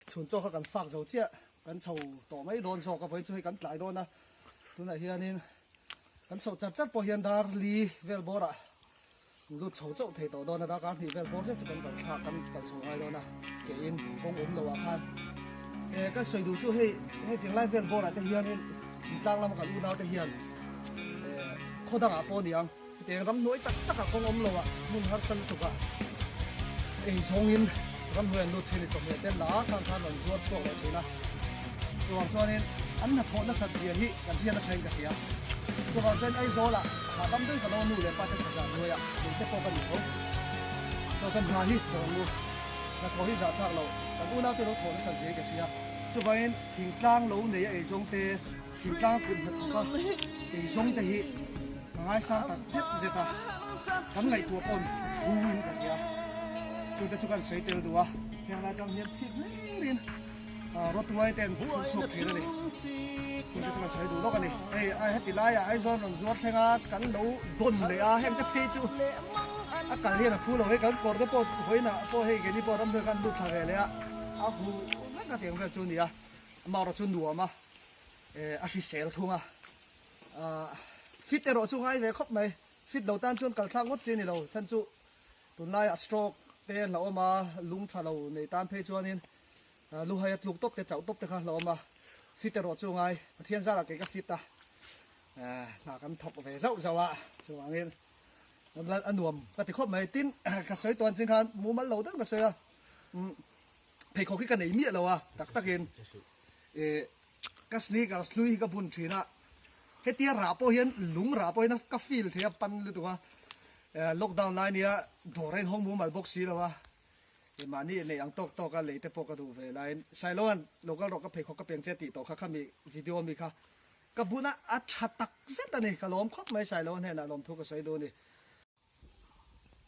Chhun chaw kha kan fak zo chiah, kan chho tawh mai dawn zawk a, vawiin chu hei kan tlai dawn a, tunah hianin kan chhoh char char pawh hian dar li vel bawrah lut chho chauh thei tawh dawn a, darkar hnih vel bawr zet chu kan kal thlak kan kal chho ngai dawn a, keiin kawng awm loh ah khan eh kan sawi duh chu hei hetiang lai vel bawrah te hianin thingtlang lama kan unau te hian eh khaw dangah pawh a ni ang. Hetiang ramhnuai tak takah kawng awm loah hmun harsa lutukah ei zawngin ramhnuai an lut thin i chawhmeh te la khang khan rawn zuar chhuak leh thin a. Chuvang chuanin an hnathawh nasat zia hi kan hriat a thain ka hria. Chuvang chuan Aizawlah hahdam deuhin ka lo nu leh pa te tha zah hnuaiah kei te pawh ka ni tho. Chaw kan hna hi thawh ang u. Hnathawh hi zahthlak lo. Kan unaute lo thawh nasat zia hi ka hria. Chuvangin thingtlang lo nei a eizawng te, thingtlang kut hnathawk a eizawng te hi Ka ngaisang tak zet zet a, kan ngaihtuah pawn thu in ka tia. Chute chu kan sawi tel duh a, heng lai tang hian chhip hlirin rawtuai ten phur chhuak thin a ni. Chute chu kan sawi duh lawk a ni. Hei ai heti laiah Aizawl rawn zuar thleng a, kan lo dawn leh a, heng te phei chu a kal hian a phu lo hei kan kawr te pawh vawiinah pawh hei keini pawh ramhnuai khan lut thla ve leh a, a huh vek a tiang vel chu a ni a, amaherawhchu chu nuam a, a hrisel thung a. Fit erawh chu ngai ve khawp mai. Fit lo tan chuan kal thlak ngawt chi a ni lo. Chhan chu tunlaiah stroke te hlauhawm a, lung tha lo nei tan phei chuanin luhai a tluk tawp te, chauh tawp te kha hlauhawm a. Fit erawh chu ngai. Pathian zarah kei ka fit a, hna kan thawk ve zauh zauh a, chuvangin a nuam ka ti khawp mai. Tin, ka sawi tawn chin khan mumal lo deuh ka sawi a, pheikhawk hi ka nei miah lo a, tak takin. Ka sneakers hlui hi ka bun thin a, hetia rah pawh hian lung rah pawh hian ka feel thei a pan lutuk a, lockdown lai nia dawr a inhawng mumal bawk si lo a, mahni neih ang tawk tawk a lei te pawh ka duh ve laiin Sailoan lo kal rawh ka pheikhawk ka peng che tih tawh kha khami video ami kha ka bun a, a tha tak zet a ni, ka lawm khawp mai Sailoan hnenah lawmthu ka sawi duh a ni.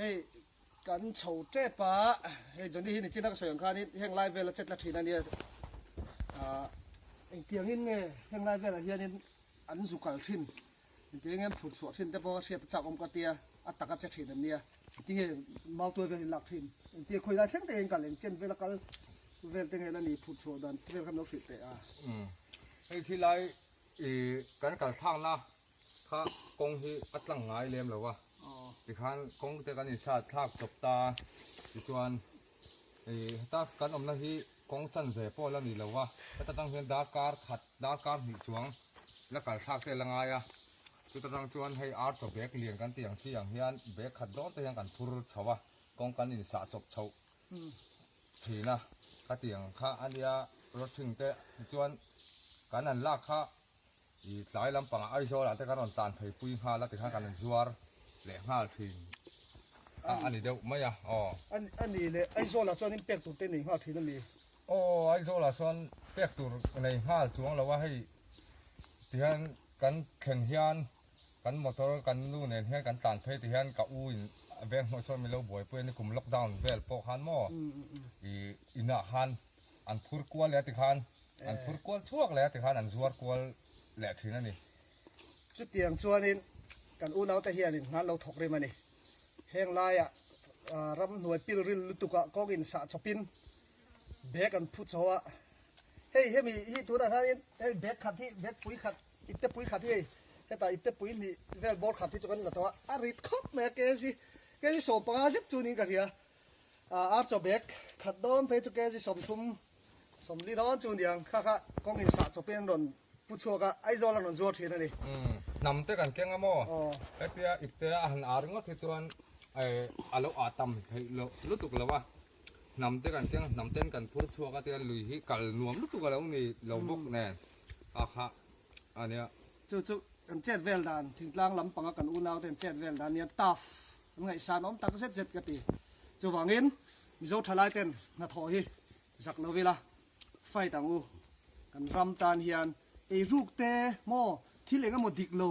Hei kan chho tep a, hei Johnny hi nichina ka sawi ang khanin heng lai vela chet la thin a nia. Ah engtiangin nge heng lai velah hianin an zu kal thin, engtiangin nge an phur chhuah thin te pawh a hriat a chak awm ka tia, a taka che thin an nia. Engtinge mautuai vel hi lak thin, engtinge khawi lai thleng te hian kal eng chen vela kal vel te nge la ni phur chhuah dan vel kha min lo hrilh teh a. Hei khi lai kan kal thlakna Kha kawng hi a tlang ngai lem lo a, tikhan kawng te kan insat thlak chawp ta a, tichuan ih heta kan awmna hi kawng chanve pawh la ni lo a, heta tang hian darkar khat darkar hnih chuang la kal thlak te la ngai a, chuta tang chuan hei ar chaw bag lian kan tih ang chi ang hian bag khat dawn te hian kan phur chho a, kawng kan insah chawp chhoh thin a, khatiang kha a nia rawthing te tichuan kan han lak kha. I tlai lampangah Aizawl ah te kan rawn tlan phei pui nghal a tikhan kan rawn zuar leh nghal thin a a ni deuh mai a aw. A ni leh Aizawl ah chuan in pek tur te nei nghal thin a mi? Aw Aizawl ah chuan pek tur nei nghal chuang lo a hei tihian kan thleng hian kan motor kan nu nen hian kan tlan phei tihian ka u in veng hnuai sawn min lo buaipui a ni kum lockdown vel pawh khan maw i inah khan an phur kual leh a tikhan An phur kual chhuak leh a tikhan an zuar kual leh thin a ni. Chutiang chuanin kan unaute hianin hna an lo thawk rim a ni. Heng laiah ramhnuai pilril lutukah kawng insah chawpin bag an phu chho a. Hei hemi hi tunah hianin hei bag khat hi bag pui khat ipte pui khat hi hei hetah ipte pui hnih vel bawr khat hi chu kan la tawh a, a rit khawp mai a kg kg 15 zet chu niin ka hria. Ar chaw bag khat dawn phei chu kg 30 Sawmli dawn chu niang kha kha kawng in sah chawpin an rawn pu chhuak a, Aizawl an rawn zuar thin a ni. Hnam te kan keng a maw? Hetia ipte a han ar ringawt hi chuan a lo ah tam theih loh lutuk lo a, hnam te kan keng a, hnam ten kan phur chhuak a tihian lui hi kal nuam lutuk a lo ni lo bawk nen a kha a nia. Chu chu kan chet vel dan thingtlang lampanga kan unau ten chet vel dan nia tough an ngaihsan awm tak zet zet ka ti. Chuvangin Mizo thalai ten hnathawh hi Zak lo ila, fight ang u. Kan ram tan hian ei ruk te maw thil eng emaw dik lo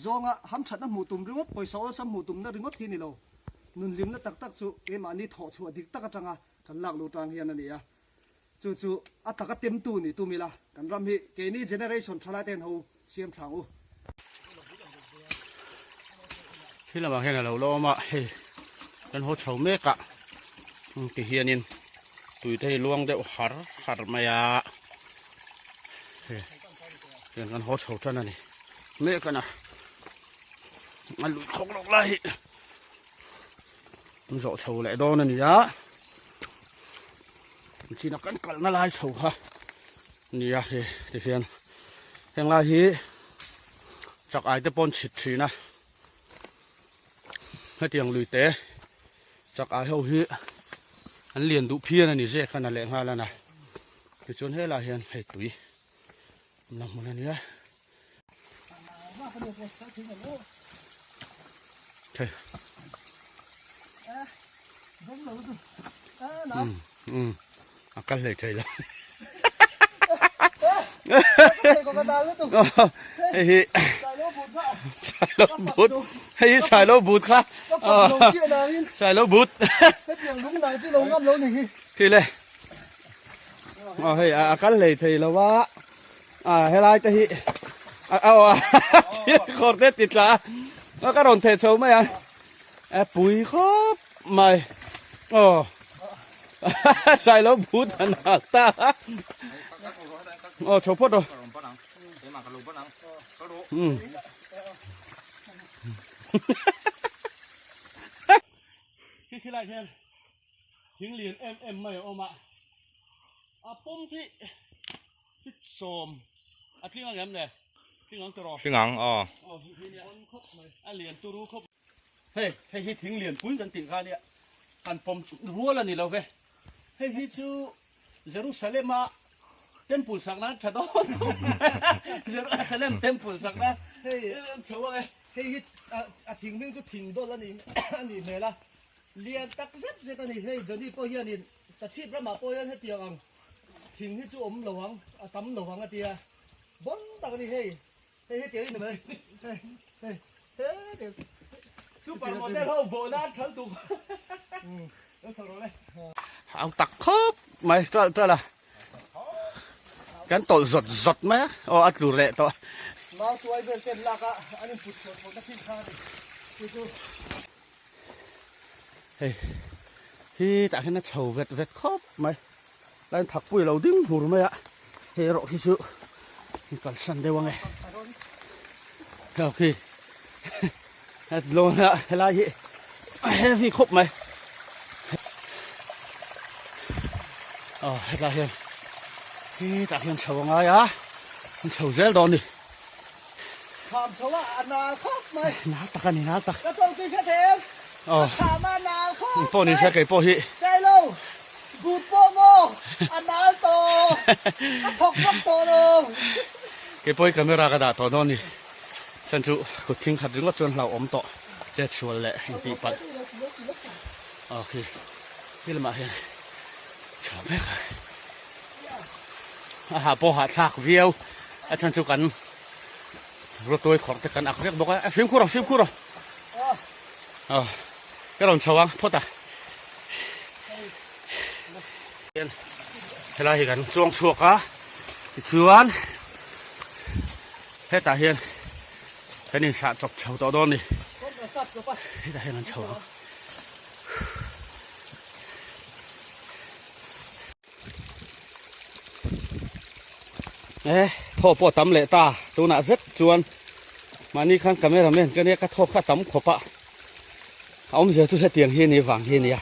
zawnga hamthatna hmuh tum ringawt, pawisa awlsam hmuh tumna ringawt hi ni lo. Nunhlimna tak tak chu keimahni thawh chhuah dik tak atanga kan lak luh tang hian a ni a. Chu chu a taka temtu nih tum ila, kan ram hi keini generation thalai ten ho siam tha ang u. Thil lamah hian a lo la awm a, hei kan haw chho mek a ti hianin. Tui te hi luang deuh har har mai a. Hei tiang kan haw chho tan a ni mek a na. A lui khawk lawk lai hi an zawh chho leh dawn a ni a. China kan kalna lai chho kha nia hei tikhian heng lai hi chak ai te pawn chhit thin a hetiang lui te chak ai ho hi an lian duh phian a ni zek a na leh nghal a na tichuan helai hian hei tui la hmun a nia. Thei. A kal hlei thei lo. Hei hi Sailo but. Hei hi Sailo but kha. Sailo but. Khi le. Hei a kal hlei thei lo a. A helai te hi a aw a thil khawr te ti tla a ka rawn theh chho mai a a pui khawp mai aw sailo but an hak ta aw chho phawt rawh um khi khilai hian thing lian em em mai a awm a A pawm khi khi sawm a tling ang em le? Tling ang tawh rawh. Tling ang aw. Aw hi hi nia. A lian turu khawp. Hei hei hi thing lian pui kan tih kha nia kan pawm rual a ni lo ve. Hei hi chu Jerusalem a temple sak nan tha dawn. Jerusalem temple sak nan. Hei chho ang e. Hei hi a thing hming chu thing dawl a ni a nih hmel a. Lian tak zet zet a ni. Hei Johnny pawh hianin Ka chhip ramah pawh hian hetiang ang thing hi chu awm lo ang, a tam lo ang a ti a, bon tak a ni hei, hei hetiang hi ni mai, hei hei hetiang. Super model ho bawh nan thal tuk lo chho rawh le. Au tak khawp mai ṭalh ṭalh a, kan tawlh zawt zawt mai a, aw a tlu leh tawh. Mau tuai vel ten lak a an input chhuah chhuah na thin kha a ni, chu chu. Hei hi tah hian a chho vet vet khawp mai line thak pui lo ding hmur mai a hei erawh hi chu in kalsan deuh ang e hei khi lawn a helai hi a heavy khawp mai aw hetlai hian hetah hian chho a ngai a an chho zel dawn a ni. Kham chho a a nal khawp mai. Nal tak a ni nal tak. Ka tawng tui hre thei em? A kham a nal khawp mai. Pawh ni se kei pawh hi. Sailo but pawh maw a nal tawh a thawk vak tawh lo. Kei pawh hi camera ka dah tawh dawn ni. Chhan chu kut thing khat ringawt chuan hlauhawm tawh chet sual leh intih palh. Aw khi khi lamah hian chho mek a. A hah pawh hahthlak viau a chhan chu kan rawtuai khawrh te kan ak vek bawk a a fimkhur a fimkhur a aw ka rawn chho ang phawt a helai hi kan chuang chhuak a tichuan hetah hian kan insah chawp chho tawh dawn a ni hetah hian kan chho ang. E thaw pawh tam leh ta tunah zet chuan mahni khan camera man ka nia ka thaw kha tam khawp a a awmzia chu hetiang hi a ni vang hi a nia.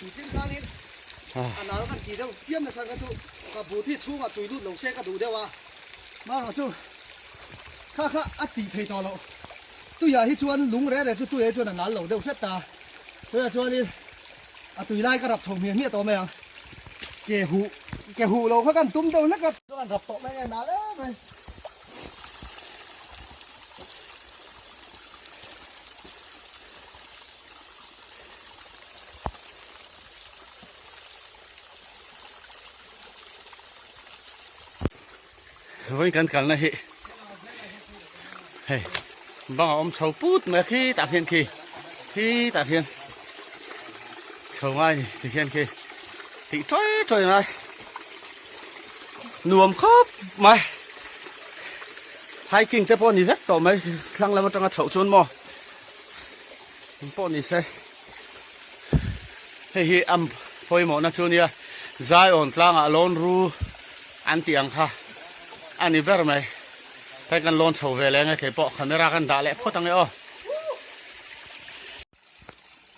Mihring khanin a nal kan tih deuh chiam nasa kha chu ka but hi chhungah tui lut lo se ka duh deuh a marawh chu kha kha a tih thei tawh loh tuiah hi chuan lung reh reh chu tuiah hi chuan a nal lo deuh hret ta tuiah chuanin A tui lai ka rap chho hmiah hmiah tawh mai ang. Ke huh, ke huh lo kha kan tum deuh hlek a. Chuan rap tawh mai a nal em mai. Vawiin kan kalna hi hei bang a awm chho put mai a khi tah khian khi khi tah khian chho ngai ni ti khian khi tih tawi tawi ngai nuam khawp mai hiking te pawh ni vek tawh mai thlang lam atanga chhoh chuan maw pawh ni se hei hi a pawimawhna chu nia. Zion tlangah lawn ru an tih ang kha a ni ber mai. Hei kan lawn chho ve leh ang e keipawh camera kan dah leh phawt ang e aw.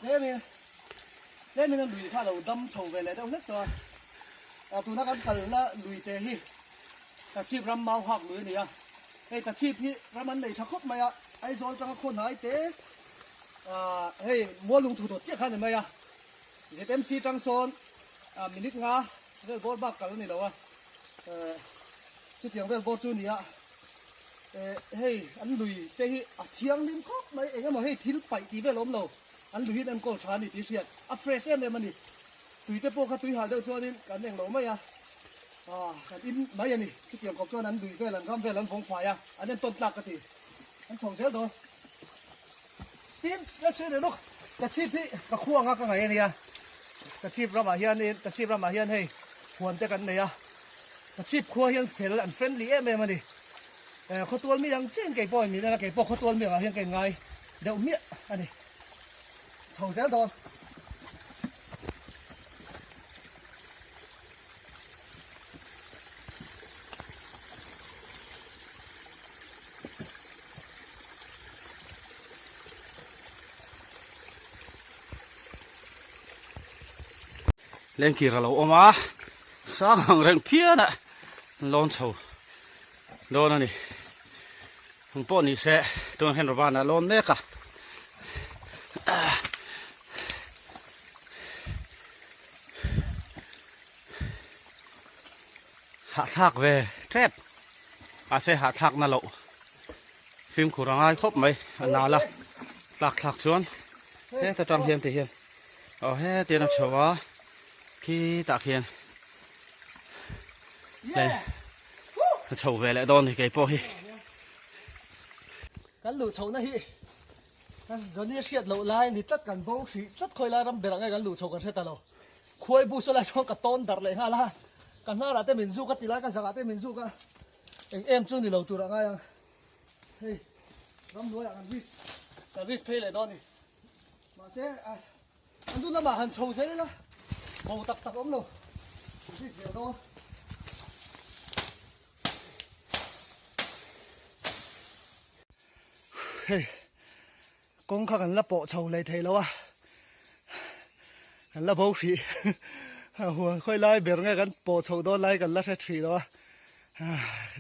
Tlemin tlemin a lui kha a lo dam chho ve leh deuh hlek tawh a. A tuna kan kalna lui te hi Tachhip ram mau hak lui a ni a. Hei Tachhip hi ram an nei tha khawp mai a, Aizawl tanga khaw hnai te hei Mualung thu dawt chiah kha a ni mai a. ZMC tang sawn minute nga vel bawr bak kal a ni lo a, chutiang vel bawr chu a ni a. Hei an lui te hi a thianghlim khawp mai, eng emaw hei thil paih tih vel a awm lo, an lui hi an enkawl tha a ni tih hriat, a fresh em em a ni. Tui te pawh kha tui hal deuh chuanin kan eng lo mai a, kan in mai a ni. Chutiang kawp chuan an lui vel an ram vel an vawng fai a, an entawn tlak ka ti. An chho zel dawn. Tin, ka sawi leh lawk, ka chhip hi ka khu anga ka ngaih a nia. Ka chhip ramah hianin, ka chhip ramah hian hei huan te kan nei a. Ka chhip khua hian fel an friendly em em a ni. Eh, khawtual mi ang chiahin kei pawh in min en a, kei pawh khawtual mi angah hian ka inngai deuh hmiah a ni. Chho zel dawn. Lengkir a lo awm a, sang ang reng phian a lawn chho dawn a ni. Ang pawh ni se tunah hian Rawvan a lawn mek a. Hahthlak ve tep mahse hahthlak na loh fimkhur a ngai khawp mai a nal a tlak thlak chuan heta tang hian ti hian aw hetian a chho a khitah khian hei a chho ve leh dawn ni keipawh hi. Kan luh chhohna hi Johnny a hriat loh lai a ni tlat kan bo hrih tlat khawi lai ram berah nge kan luh chho kan hre ta lo. Khuai bu saw lai chuan ka tawn darh leh nghal a, ka hnarah te min zuk a ti lai ka zangah te min zuk a, eng em chu ni lo tur a ngai ang. Hei ramhnuaiah kan risk kan risk phei leh dawn a ni. Mahse an lu lamah han chho zel ila bo tak tak awm lo risk zel dawn. Hei kawng kha kan la pawh chho leh thei lo a kan la bo hrih khawi lai ber nge kan pawh chho dawn lai kan la hre hrih lo a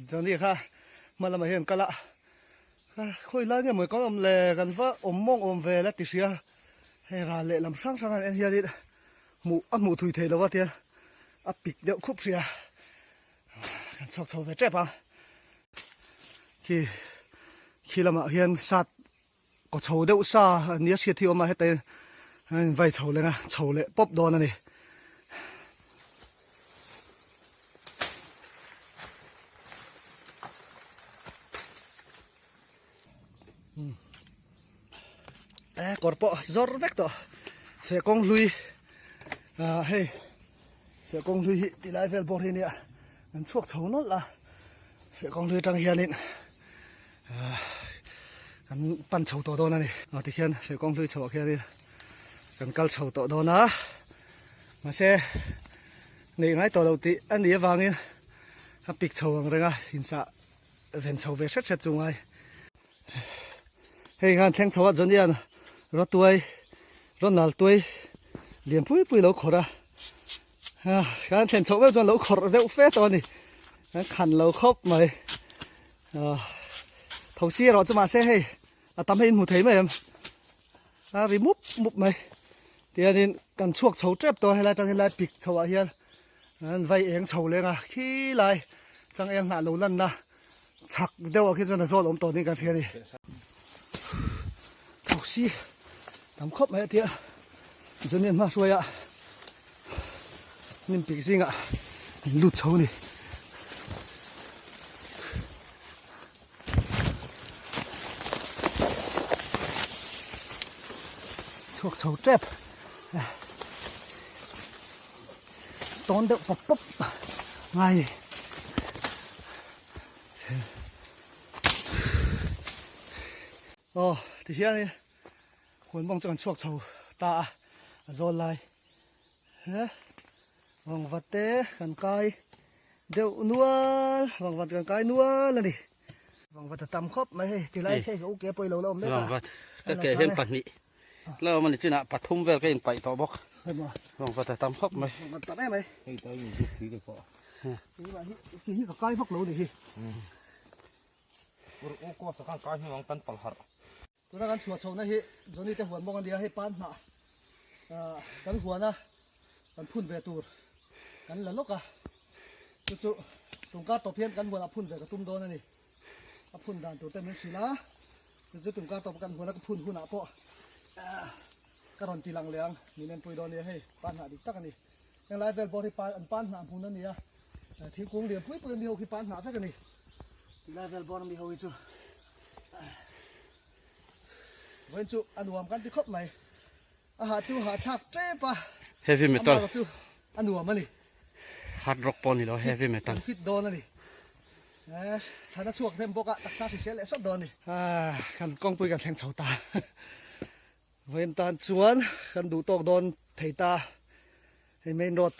Johnny kha hma lamah hian kal a khawi lai nge maw kan awm le kan va awm mawng awm ve la ti hria hei ral leh lam hrang hrang an en hianin hmuh a hmuh thui thei lo a tia a pik deuh khup hria kan chhuak chho ve tep a. Khi khi lamah hian sat kaw chho deuh sa nia hriat hi a awm a heta in vai chho leng a chho leh pawp dawn a ni. E kawr pawh zawr vek tawh feh kawng hlui ah hei feh kawng hlui hi ti lai vel bawr hi ania an chhuak chho nawlh a feh kawng hlui atang hianin ah kan pan chho tawh dawn a ni ah tikhian feh kawng hlui chho ah khianin kan kal chho tawh dawn a mahse neih ngai tawh loh tih a nih avangin a pik chho ang reng a inchah ven chho ve hret hret chu ngai. Hei khan thleng chho ah Johnny an rawtuai rawn nal tuai lian pui pui lo khawrh a khan thlen chhoh vek chuan lo khawrh deuh fe tawh a ni an khan lo khawp mai tho si erawh chu mahse hei a tam hi in hmu thei mai em a ri mup mup mai tihianin kan chhuak chho tep tawh a helai atang helai pik chho ah hian an vai eng chho leng a khilai changel hnah lo lanna Chhak deuh ah khi chuan a zawl awm tawh niin kan hria a ni. Thosi tam khawp mai a tia Johnny-a hma hruaia hnim pik zingah min lut chho a ni. Chhuak chho tep tawn deuh pawp pawp ngai a ni. Aw ti hianin huan bawng chu kan chhuak chho ta a a zawl lai he Vangvat te kan kai deuh nual vangvat kan kai nual a ni. Vangvat a tam khawp mai hei tilai hei ka u ke pawh i lo la awm mek a. Vangvat ka ke hian pahnih la awm a ni chinah pathum vel ka inpaih tawh bawk. Vangvat a tam khawp mai. Vangvat tam em mai. Hei ta in zuk thli te pawh. Keimah hi ki hi ka kai vak lo ni hi. Ur u kaw sakhan kai hnu ang kan pal harh. Tuna kan chhuah chhohna hi Johnny te huan bawk a nia, hei pan hnah kan huana kan phun ve tur kan la lawk a, chu chu tungkar tawp hian kan huanah phun ve ka tum dawn a ni. A phun dan tur te min hrilh a, chu chu tungkar tawp kan huana ka phun hunah pawh ka rawn ti lang leh ang, min enpui dawn a nia, hei pan hnah dik tak a ni. Heng lai vel bawr hi an pan hnah hmun a ni a, thingkung lian pui pui a mi ho khi pan hnah vek a ni. Tilai vel bawr a mi ho hi chu. Vawiin chu a nuam kan ti khawp mai. A hah chu hah thlak tep a. Heavy metal. Amah chu a nuam a ni. Hard rock pawh ni lo heavy metal. Fit dawn a ni. Eh, thlan a chhuak hnem bawk a, taksa hrisel leh sawt dawn a ni. Ah, kan kawngpui kan thleng chho ta. Vawiin tan chuan kan duh tawk dawn thei ta. Hei main road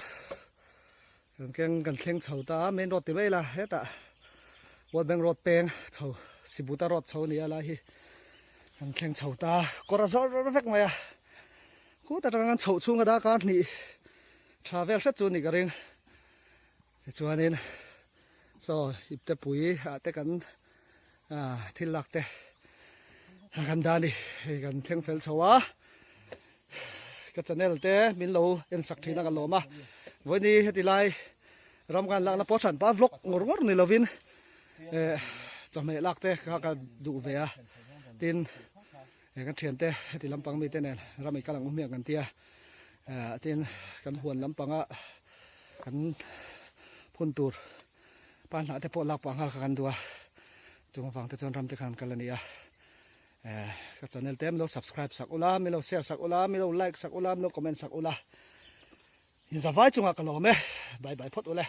kan keng kan thleng chho ta a main road ti mai ila hetah World Bank road peng chho Sibuta road chho a ni a lai hi kan thleng chho ta a kawr a zawr vek mai a khut atanga kan chhoh chhunga darkar hnih tha vel hret chu a nih ka ring tichuanin saw ipte pui ah te kan ah thil lak te a kan dah a ni hei kan thleng fel chho a. Ka channel te min lo en sak thin a ka lawm a, vawiini heti lai ram kan lakna pawh hran pa vlog ngawr ngawr ni lovin eh chawhmeh lak te kha ka duh ve a, tin eh kan thian te heti lampang mite nen ram i kal ang u hmiang kan tia eh tin kan huan lampanga kan phun tur pa hnah te pawh lak pah nghal kha kan duh a, chung avang te chuan ram te khan kal a ni a. Eh, ka channel te milo subscribe sak ula, milo share sak ula, milo like sak ula, milo comment sak ula. In zavai chungah ka lawm e. Bye bye phawt ule.